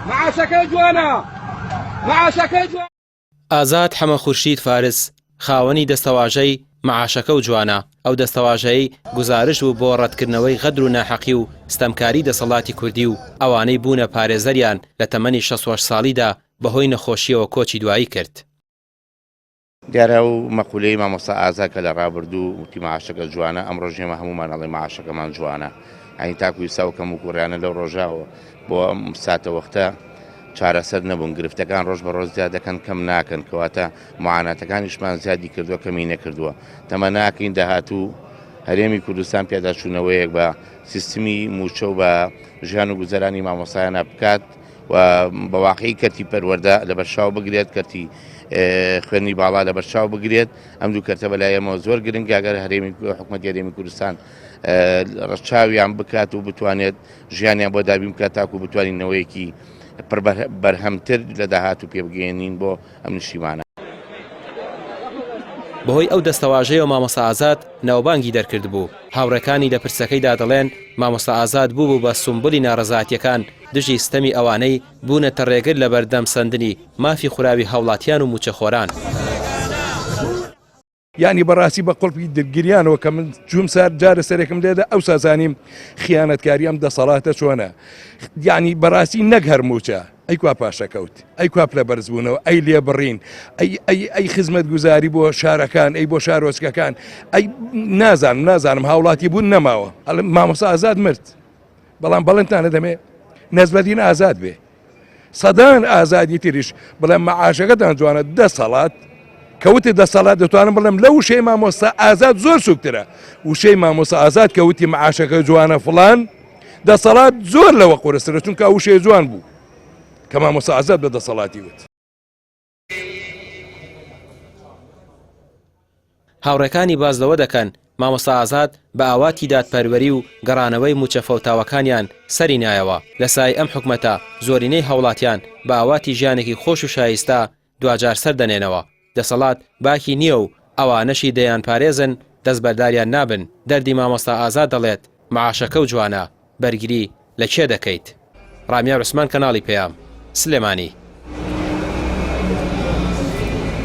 مەعاشەکەی جوانە مەعاشەکەی جوانە. ئازاد حەمە خورشید فارس، خاوەنی دەستەواژەی، مەعاشەکە و جوانە، ئەو دەستەواژەی گوزارشت بوو بۆ ڕەتکردنەوەی غەدر و ناحەقی و ستەمکاری دەسەڵاتی کوردی و ئەوانەی بوونە پارێزەریان لە تەمەنی 68 ساڵیدا بەهۆی نەخۆشییەوە کۆچی دوایی کرد. دیارە ئەو مەقولەی مامۆستا ئازا کە لە ڕابردوو وتی معاشەکە جوانە، ئەمڕۆش ئێمە هەموومان ئەڵێین معاشەکەمان جوانە. یانی تاکو ئیستا ئەو کەموکوڕیانە لەو ڕۆژەوە بۆ ئەم ساتەوەختە چارەسەر نەبوون. گرفتەکان ڕۆژ بە ڕۆژ زیاد دەکەن کەم ناکەن، کەواتە معاناتەکانیشمان زیادی کردووە کەمی نەکردووە. تەمەناکەین داهاتوو هەرێمی کوردستان پێداچوونەوەیەک بە سیستمی مووچە و بە ژیان و گوزەرانی مامۆستایانە بکات. و بە واقعی کەرتی پەروەردە لەبەرچاو بگرێت، کەرتی خوێندنی باڵا لەبەرچاو بگرێت، ئەم دوو کەرتە بەلای ئێمەوە زۆر گرنگە گەر هەرێمی حکومەتی هەرێمی کوردستان ڕەچاویان بکات و بتوانێت ژیانیان بۆ دابین بکات تاکو بتوانین نەوەیەکی پڕ بەرهەمتر لە داهاتوو پێبگەیەنین بۆ ئەم نیشتیمانە. بەهۆی ئەو دەستەواژەیەوە مامۆستا ئازاد ناوبانگی دەرکردبوو، هاوڕێکانی لە پرسەکەیدا دەڵێن مامۆستا ئازاد بووبوو بە سومبولی ناڕەزایەتییەکان دژی ستەمی ئەوانەی بوونەتە ڕێگر لەبەردەم سەندنی مافی خوراوی هاوڵاتیان و مووچەخۆران. یانی بەڕاستی بە قوڵپی گریانەوە کە من چووم سەر جارە سەرێکم لێدا ئەوسا زانیم خیانەتکاری ئەم دەسەڵاتە چۆنە یانی بەڕاستی نەک هەر مووچە ئەی کوا پاشەکەوت ئەی کوا پلە بەرزبوونەوە ئەی لێبڕین ئەی ئەی ئەی خزمەتگوزاری بۆ شارەکان ئەی بۆ شارۆچکەکان ئەی نازانم نازانم هاوڵاتی بوون نەماوە مامۆستا ئازاد مرد بەڵام بەڵێنتان دەمێ نەزمەدین ئازاد بێ سەدان ئازادی تریش بڵێم مەعاشەکەتان جوانە دەسەڵات کەوتی دەسەڵات دەتوانم بڵێم لە وشەی مامۆستا ئازاد زۆر سوکترە وشەی مامۆستا ئازاد کەوتی معاشەکە جوانە فلان دەسەڵات زۆر لەوە قورسترە چونکە ئەو وشەیە جوان بوو کە مامۆستا ئازاد بە دەسەڵاتی وت. هاوڕێکانی باس لەوە دەکەن، مامۆستا ئازاد بە ئاواتی دادپەروەری و گەڕانەوەی مووچە فەوتاوەکانیان سەری نایەوە، لە سایەی ئەم حکومەتە زۆرینەی هاوڵاتیان بە ئاواتی ژیانێکی خۆش و شایستە دواجار سەر دەنێنەوە، دەسەڵات باکی نییە و ئەوانەشی دەیانپارێزن دەستبەرداریان نابن، دەردی مامۆستا ئازاد دەڵێت، معاشەکەو جوانە، بەرگری لە کێ دەکەیت؟ ڕامیار عوسمان کەناڵی پەیام، سلێمانی.